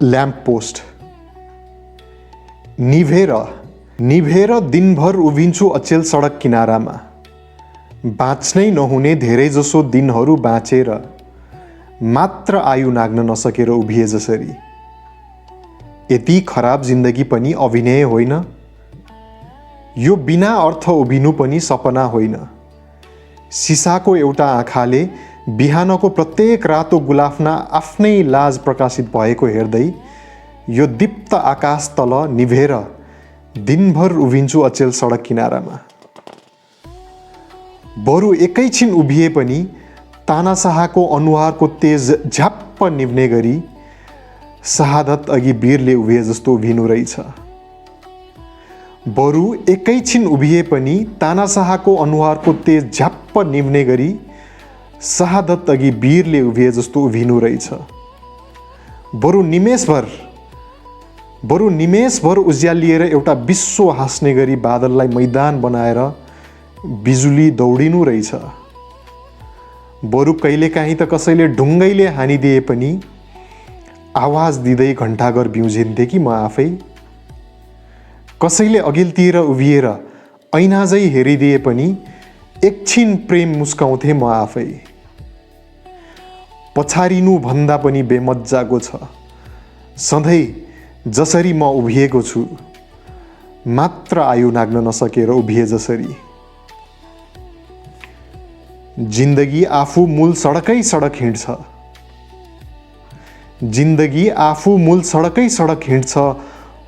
Lamp post निभेर दिनभर उभिन्छु अचेल सडक किनारामा। बाँच्नै नहुने धेरैजसो दिनहरू बाँचेर मात्र आयु नाग्न नसकेर उभिए जसरी। यति खराब जिन्दगी पनि अभिनय होइन, यो बिना अर्थ उभिनु पनि सपना होइन। सिसाको एउटा आँखाले बिहानको प्रत्येक रातो गुलाफना आफ्नै लाज प्रकाशित भएको हेर्दै यो दीप्त आकाश तल निभेर दिनभर उभिन्छु अचेल सडक किनारामा। बरु एकैछिन उभिए पनि तानाशाहको अनुहारको तेज झ्याप्प निभ्ने गरी शहादत अघि वीरले उभिए जस्तो उभिनु रहेछ। बरु एकैछिन उभिए पनि तानाशाहको अनुहारको तेज झ्याप्प निभ्ने गरी शहादत अघि वीरले उभिए जस्तो उभिनु रहेछ। बरु निमेषभर उज्यालिएर एउटा विश्व हाँस्ने गरी बादललाई मैदान बनाएर बिजुली दौडिनु रहेछ। बरु कहिलेकाहीँ त कसैले ढुङ्गैले हानिदिए पनि आवाज दिँदै घण्टाघर बिउझिन्थे कि म आफै। कसैले अघिल्तिर उभिएर ऐनाझै हेरिदिए पनि एकछिन प्रेम मुस्काउँथे म आफै। पछारिनु भन्दा पनि बेमज्जाको छ सधैँ जसरी म उभिएको छु, मात्र आयु नाग्न नसकेर उभिए जसरी। जिन्दगी आफू मूल सडकै सडक हिँड्छ, जिन्दगी आफू मूल सडकै सडक हिँड्छ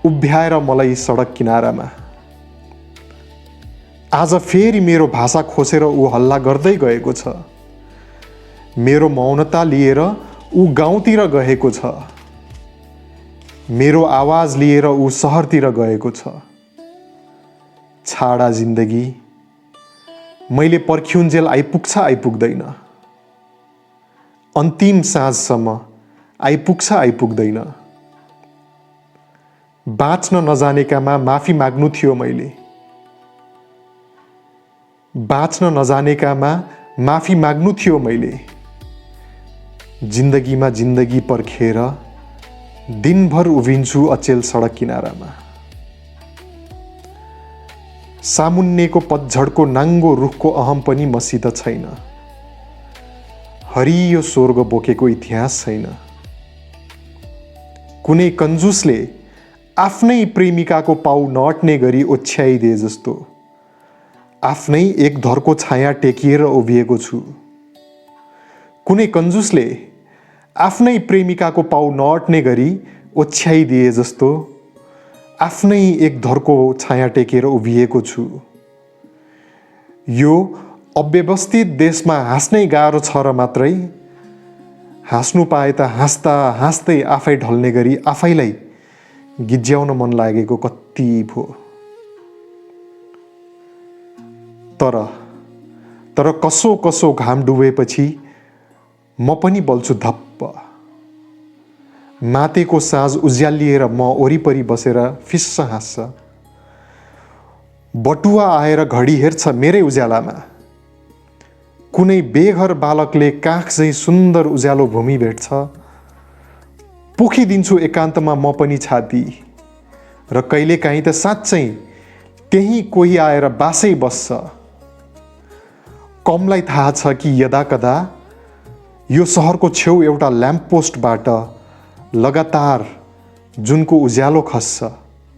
उभ्याएर मलाई सडक किनारामा। आज फेरि मेरो भाषा खोसेर ऊ हल्ला गर्दै गएको छ, मेरो मौनता लिएर ऊ गाउँतिर गएको छ, मेरो आवाज लिएर ऊ सहरतिर गएको छ। छाडा जिन्दगी, मैले पर्ख्युन्जेल आइपुग्छ आइपुग्दैन, अन्तिम साँझसम्म आइपुग्छ आइपुग्दैन। बाँच्न नजानेकामा माफी माग्नु थियो मैले, बाँच्न नजानेकामा माफी माग्नु थियो मैले। जिन्दगीमा जिन्दगी पर्खेर दिनभर उभिन्छु अचेल सडक किनारामा। सामुन्नेको पतझडको नाङ्गो रुखको अहम पनि मसित छैन, हरियो स्वर्ग बोकेको इतिहास छैन। कुनै कन्जुसले आफ्नै प्रेमिकाको पाउ नअट्ने गरी ओछ्याइदिए जस्तो आफ्नै एक धरको छाया टेकिएर उभिएको छु। कुनै कन्जुसले आफ्नै प्रेमिकाको पाउ नअट्ने गरी ओछ्याइदिए जस्तो आफ्नै एक धरको छाया टेकेर उभिएको छु। यो अव्यवस्थित देशमा हाँस्नै गाह्रो छ र मात्रै हाँस्नु पाए त हाँस्दा हाँस्दै आफै ढल्ने गरी आफैलाई गिज्याउन मन लागेको कति भो। तर कसो कसो घाम डुबेपछि म पनि बल्छु धप्प। मातेको साँझ उज्यालिएर म वरिपरि बसेर फिस्स हाँस्छ। बटुवा आएर घडी हेर्छ मेरै उज्यालामा। कुनै बेघर बालकले काख झैँ सुन्दर उज्यालो भूमि भेट्छ। पोखिदिन्छु एकान्तमा म पनि छाती र कहिलेकाहीँ त साँच्चै त्यही कोही आएर बासै बस्छ। कमलाई थाहा छ कि यदाकदा यो सहरको छेउ एउटा ल्याम्प पोस्टबाट लगातार जुनको उज्यालो खस्छ।